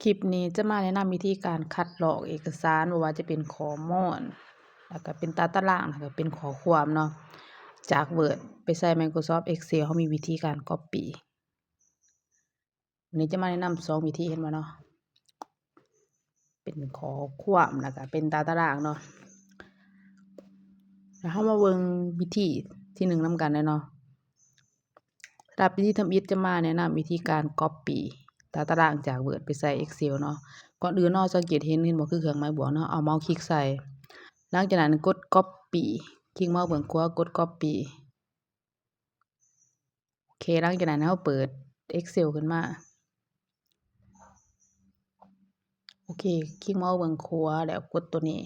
ຄລິບນີ້ຈະມາແນະນຳວິທີການຄັດລອກເອກະສານ ບໍ່ວ່າຈະເປັນຂໍ້ມູນ ແລ້ວກະເປັນຕາຕະລາງ ແລ້ວກະເປັນຂໍ້ຄວາມເນາະ ຈາກ Word ໄປໃສ່ Microsoft Excel ເຮົາມີວິທີການ copy ວັນນີ້ຈະມາແນະນຳສອງວິທີ ເຫັນບໍ່ເນາະ ເປັນຂໍ້ຄວາມ ແລ້ວກະເປັນຕາຕະລາງເນາະ. ແລ້ວເຮົາມາເບິ່ງວິທີທີໜຶ່ງນຳກັນເລີຍເນາະ. ສຳລັບວິທີທຳອິດຈະມາແນະນຳວິທີການ copy ຕາຕະລາງຈາກ Word ໄປໃສ່ Excel ເນາະ. ກ່ອນອື່ນເນາະ ສັງເກດເຫັນ ເຫັນບໍ່ ຄືເຄື່ອງໝາຍບວກເນາະ ເອົາເມົາຄລິກໃສ່ ຫຼັງຈາກນັ້ນກົດ copy ຄລິກເມົາເບື້ອງຂວາ ກົດ copy ໂອເຄ ຫຼັງຈາກນັ້ນເຮົາເປີດ Excel ຂຶ້ນມາ ໂອເຄ ຄລິກເມົາເບື້ອງຂວາ ແລ້ວກົດໂຕນີ້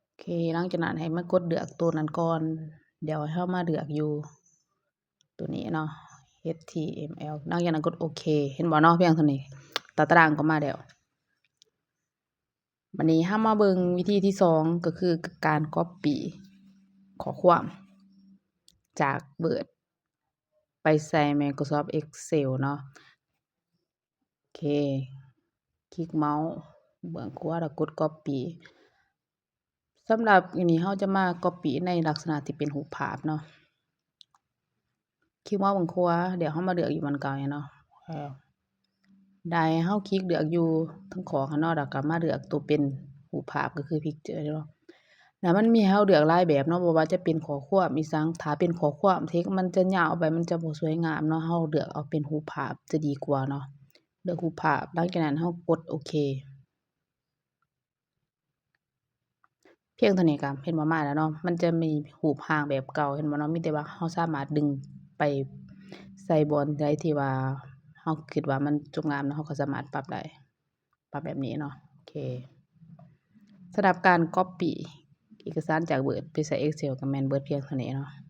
ໂອເຄ ຫຼັງຈາກນັ້ນໃຫ້ມາກົດເລືອກໂຕນັ້ນກ່ອນ ດຽວໃຫ້ເຮົາມາເລືອກຢູ່ໂຕນີ້ເນາະ HTML ຫຼັງຈາກນັ້ນກົດໂອເຄ ເຫັນບໍ່ເນາະ ພຽງເທົ່ານີ້ ຕາຕະລາງກໍມາແລ້ວ. ບັດນີ້ເຮົາມາເບິ່ງວິທີທີສອງ ກໍຄືການ copy ຂໍ້ຄວາມຈາກ Word ໄປໃສ່ Microsoft Excel ເນາະ. ໂອເຄ ຄລິກເມົາເບື້ອງຂວາ ແລ້ວກົດ copy. ສຳລັບອັນນີ້ເຮົາຈະມາ copy ໃນລັກສະນະທີ່ເປັນຮູບພາບເນາະ. ຄລິກເມົາເບື້ອງຂວາ ດຽວເຮົາມາເລືອກຢູ່ບ່ອນເກົ່ານີ້ເນາະ ເອີ ໄດ້ ເຮົາຄລິກເລືອກຢູ່ເທິງຂອງຫັ້ນເນາະ ແລ້ວກໍມາເລືອກໂຕເປັນຮູບພາບ ກໍຄື picture ເນາະ. ແລ້ວມັນມີໃຫ້ເຮົາເລືອກຫຼາຍແບບເນາະ ບໍ່ວ່າຈະເປັນຂໍ້ຄວາມອີ່ຫຍັງ ຖ້າເປັນຂໍ້ຄວາມ text ມັນຈະຍາວໄປ ມັນຈະບໍ່ສວຍງາມເນາະ ເຮົາເລືອກເອົາເປັນຮູບພາບຈະດີກວ່າເນາະ ເລືອກຮູບພາບ ຫຼັງຈາກນັ້ນເຮົາກົດໂອເຄ. ພຽງເທົ່ານີ້ກໍເຫັນບໍ່ ມາແລ້ວເນາະ ມັນຈະມີຮູບຮ່າງແບບເກົ່າ ເຫັນບໍ່ເນາະ ມີແຕ່ວ່າເຮົາສາມາດດຶງໄປໃສ່ບ່ອນໃດທີ່ວ່າເຮົາຄິດວ່າມັນຈົບງາມເນາະ ເຮົາກໍສາມາດປັບໄດ້ ປັບແບບນີ້ເນາະ. ໂອເຄ ສຳລັບການ copy ເອກະສານຈາກ Word ໄປໃສ່ Excel ກໍແມ່ນເບິດພຽງເທົ່ານີ້ເນາະ.